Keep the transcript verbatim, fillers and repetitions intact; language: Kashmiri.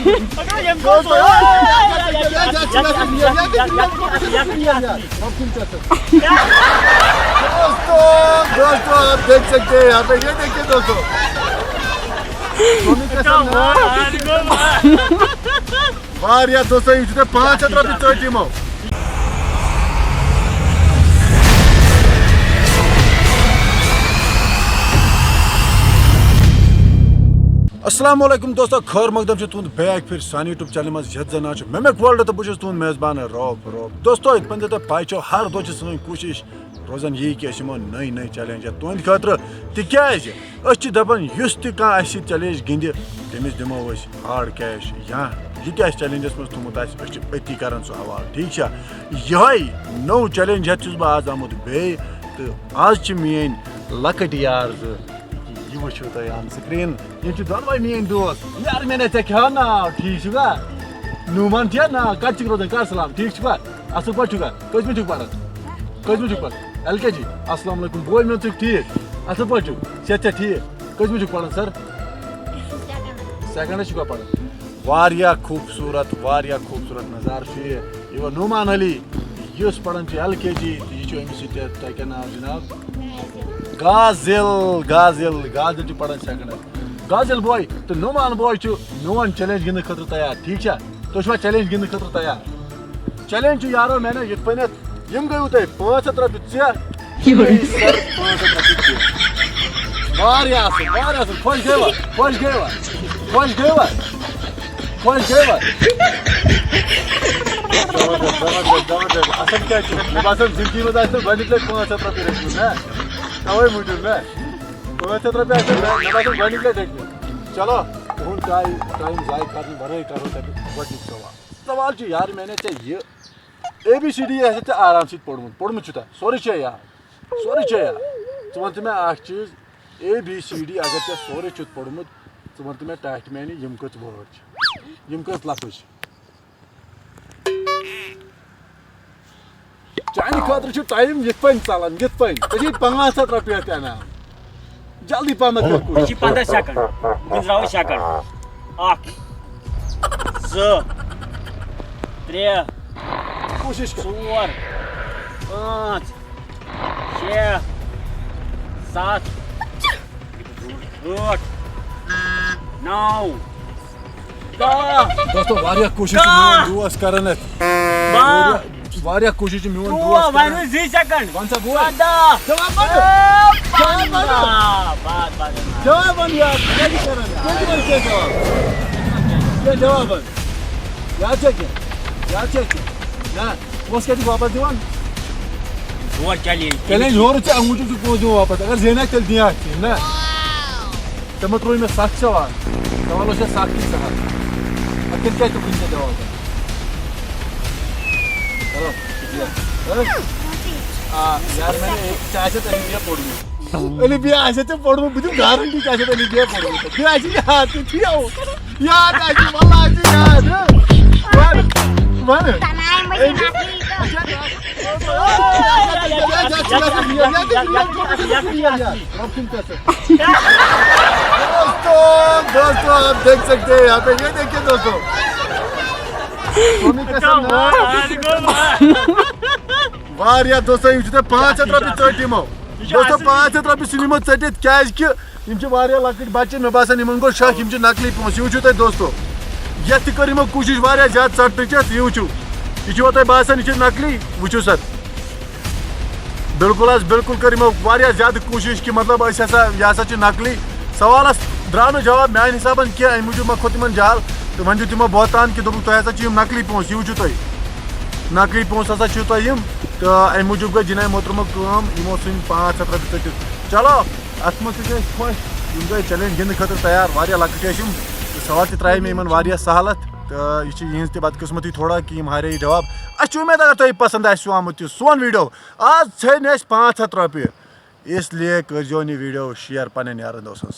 دوستو، دوستو، آپ دیکھ سکتے ہیں یہاں پہ، یہ دیکھیے دوستو۔ واریاہ دوستو، یِم چھِ تۄہہِ پانٛژھ ہَتھ رۄپیہِ ژٔٹۍ یِمو۔ السلام علیکم دوستو، خیر مقدم چھُ تُہُنٛد بیک پھِر سانہِ YouTube چینلہِ منٛز، یَتھ زَن ناو چھُ مِمِک ورلڈ، تہٕ بہٕ چھُس تُہُنٛد میزبان روف روف۔ دوستو، یِتھ پٲٹھۍ زَن تۄہہِ پَے چھو، ہر دۄہ چھِ سٲنۍ کوٗشِش روزان یی کہِ أسۍ یِمو نٔے نٔے چیلنج ہٮ۪تھ تُہٕنٛدِ خٲطرٕ، تِکیٛازِ أسۍ چھِ دَپان یُس تہِ کانٛہہ اَسہِ سۭتۍ چیلنج گِنٛدِ، تٔمِس دِمو أسۍ ہارڈ کیش یا یہِ تہِ آسہِ چیلنجَس منٛز تھوٚمُت آسہِ، أسۍ چھِ أتی کَران سُہ حوالہٕ، ٹھیٖک چھا؟ یِہوٚے نوٚو چیلنج ہٮ۪تھ چھُس بہٕ آز آمُت بیٚیہِ، تہٕ آز چھِ میٛٲنۍ لۄکٕٹۍ یار زٕ، یہِ وٕچھِو تُہۍ on screen، یِم چھِ دۄنوَے میٛٲنۍ دوس۔ یار میٛانہِ، ژےٚ کیٛاہ ناو؟ ٹھیٖک چھُکھا؟ نوٗمان چھُیا ناو؟ کَتہِ چھُکھ روزان؟ کَر سلام، ٹھیٖک چھُکھا؟ اَصٕل پٲٹھۍ چھُکھا؟ کٔژمہِ چھُکھ پَران؟ کٔژمہِ چھُکھ پَران؟ ایل کے جی۔ السلام علیکم بوے میون، ژٕ چھُکھ ٹھیٖک؟ اَصٕل پٲٹھۍ چھُکھ؟ صحت چھا ٹھیٖک؟ کٔژمہِ چھُکھ پَران سَر؟ سیکنڈَس چھُکھا پَران؟ واریاہ خوٗبصوٗرت، واریاہ خوٗبصوٗرت نظارٕ چھُ یہِ۔ یہِ گوٚو نعمان علی، یُس پَران چھُ ایل کے جی، تہٕ یہِ چھُ أمِس سۭتۍ، تۄہہِ کیٛاہ ناو جِناب؟ غازِل، غازِل، غازِل چھُ پَران سیکنڈَس۔ غازِل بوے تہٕ نعمان بوے چھُ میون چیلنج گِنٛدنہٕ خٲطرٕ تیار، ٹھیٖک چھا؟ تُہۍ چھِوا چیلنج گِنٛدنہٕ خٲطرٕ تیار؟ چیلنج چھُ یارو میانیو یِتھ پٲٹھۍ، یِم گٔیوٕ تۄہہِ پانٛژھ ہَتھ رۄپیہِ ژےٚ، یِم گٔیی سَر پانٛژھ ہَتھ رۄپیہِ ژےٚ۔ واریاہ اَصٕل، واریاہ اَصٕل، خۄش گٔیوا؟ خۄش گٔیوا؟ خۄش گٔیوا؟ خۄش گٔیوا؟ زبردست، زبردست، زبردست۔ اَصٕل کیٛاہ چھُ؟ مےٚ باسان زِندگی منٛز آسہِ نہٕ گۄڈٕنِچ لَٹہِ پانٛژھ ہَتھ رۄپیہِ رٔٹمٕتۍ، نہ؟ تَوَے موٗجوٗب، نہ؟ پانٛژھ ہَتھ رۄپیہِ آسہِ نہٕ، مےٚ باسان گۄڈٕنِچ لَٹہِ رٔٹمٕتۍ۔ چلو، تُہُنٛد ٹایم، ٹایم ضایع کَرنہٕ وَرٲے کَرو تۄہہِ بہٕ گۄڈٕنیُک سوال۔ سوال چھُ یار، مےٚ نے ژےٚ یہِ اے بی سی ڈی آسہِ ژےٚ آرام سۭتۍ پوٚرمُت، پوٚرمُت چھُ تۄہہِ، سورُے چھُ یاد، سورُے چھُ یاد۔ ژٕ وَن تہٕ مےٚ اَکھ چیٖز، اے بی سی ڈی اگر ژےٚ سورُے چھُتھ پوٚرمُت، ژٕ وَن تہٕ مےٚ ٹاٹھہِ میٛانہِ، یِم کٔژ وٲڈ چھِ، یِم کٔژ لفظ چھِ؟ چانہِ خٲطرٕ چھُ ٹایم یِتھ پٲٹھۍ ژَلان، یِتھ پٲٹھۍ۔ ژےٚ چھِ پانٛژھ ہَتھ رۄپیہِ اَتھ انعام۔ جلدی پہمتھ کر کوٗشِش۔ یہِ چھِ پنٛداہ سیکنڈ۔ بہٕ گِنٛدراوٕ سیکنڈ۔ اکھ، زٕ، ترٛےٚ، کوٗشِش کر۔ ژور، پانٛژھ، شےٚ، ستھ، ٲٹھ، نو، دَہ۔ دوستو، واریاہ کوٗشِش چھِ میون دوس کران اَتہِ۔ باہ۔ واریاہ، واریاہ کوٗشِش چھِ میون دوس تُرٛواہ، کران۔ وۄنۍ زٕ سیکنڈ۔ وَن سا بوے۔ ژۄداہ۔ جواب وَن۔ ژۄداہ۔ جواب وَن۔ بَس، بَس، بَس۔ جواب وَن یار۔ کیٛاہ چھِ کران؟ کیٛاہ چھِ وَنان؟ کیٛاہ جواب؟ کیٛاہ جواب وَن؟ یاد چھا کینٛہہ؟ یاد چھا کینٛہہ؟ نہ۔ پونٛسہٕ کیٛاہ چھُکھ واپس دِوان؟ یور چیلنج۔ چیلنج ہورٕ ژےٚ اَمہِ موٗجوٗب چھُکھ پونٛسہٕ دِوان واپس۔ اگر زینکھ تیٚلہِ دِیَکھ ژٕ، نہ؟ ژےٚ مہ ترٛووُے مےٚ سَتھ سوال۔ سوال اوس مےٚ سَتھ تہِ سَہَل۔ اَدٕ تیٚلہِ کیٛازِ تُلُتھ نہٕ ژےٚ جواب؟ چلو، شُکریہ۔ ہہ؟ آ، یار، میں نے ایک، ژےٚ آسہِ تَمہِ دۄہ پوٚرمُت۔ علی بیا آسہِ ژےٚ پوٚرمُت، بہٕ دِمہٕ گارنٹی ژےٚ آسہِ علی بیا پوٚرمُت۔ مےٚ آسہِ یاد تہِ تھیو۔ یاد آسہِ، واللہ آسہِ یاد۔ وَن، وَن۔ تنہائی مجھے نقلی تو۔ دوستو، دوستو، آپ دیکھ سکتے ہیں یہاں پہ، یہ دیکھیے دوستو۔ واریاہ دوستو، یِم چھِ تۄہہِ پانٛژھ ہَتھ رۄپیہِ ژٔٹۍ یِمو۔ دوستو، پانٛژھ ہَتھ رۄپیہِ ژھٕنۍ یِمو ژٔٹِتھ، کیٛازِ کہِ یِم چھِ واریاہ لۄکٕٹۍ بَچہِ، مےٚ باسان یِمَن گوٚو شَک، یِم چھِ نقلی پونٛسہٕ۔ یہِ وٕچھِو تُہۍ دوستو، یَتھ تہِ کٔر یِمو کوٗشِش واریاہ زیادٕ ژَٹنٕچ، یَتھ یہِ وٕچھِو، یہِ چھُوا تۄہہِ باسان یہِ چھِ نقلی؟ وٕچھِو سا، بِلکُل حظ، بِلکُل کٔر یِمو واریاہ زیادٕ کوٗشِش کہِ مطلب أسۍ ہسا، یہِ ہسا چھِ نقلی۔ سوالَس درٛاو نہٕ جواب میٛانہِ حِسابَن کینٛہہ، اَمہِ موٗجوٗب ما کھوٚت یِمَن جال تہٕ وۄنۍ دیُت یِمو بہتان کہِ دوٚپُکھ تۄہہِ ہسا چھِ یِم نقلی پونٛسہٕ، یہِ وٕچھِو تُہۍ، نقلی پونٛسہٕ ہسا چھِو تۄہہِ یِم تہٕ اَمہِ موٗجوٗب گٔے جِناب محترمہٕ کٲم، یِمو ژھٕنۍ پانٛژھ ہَتھ رۄپیہِ ژٔٹِتھ۔ چلو، اَتھ منٛز تہِ چھِ أسۍ خۄش، یِم گٔے چیلنج گِنٛدنہٕ خٲطرٕ تیار، واریاہ لۄکٕٹۍ ٲسۍ یِم تہٕ سوال تہِ ترٛایے مےٚ یِمَن واریاہ سہلت تہٕ یہِ چھِ یِہٕنٛز تہِ بدقٕسمتی تھوڑا کہِ یِم ہارے یہِ جواب۔ اَسہِ چھِ اُمید اگر تۄہہِ پسنٛد آسہِ آمُت یہِ سون ویٖڈیو، آز ژھیٚنۍ اَسہِ پانٛژھ ہَتھ رۄپیہِ، اس لیے کٔرۍزیو یہِ ویٖڈیو شیئر پنٕنٮ۪ن یارن دوستن سۭتۍ۔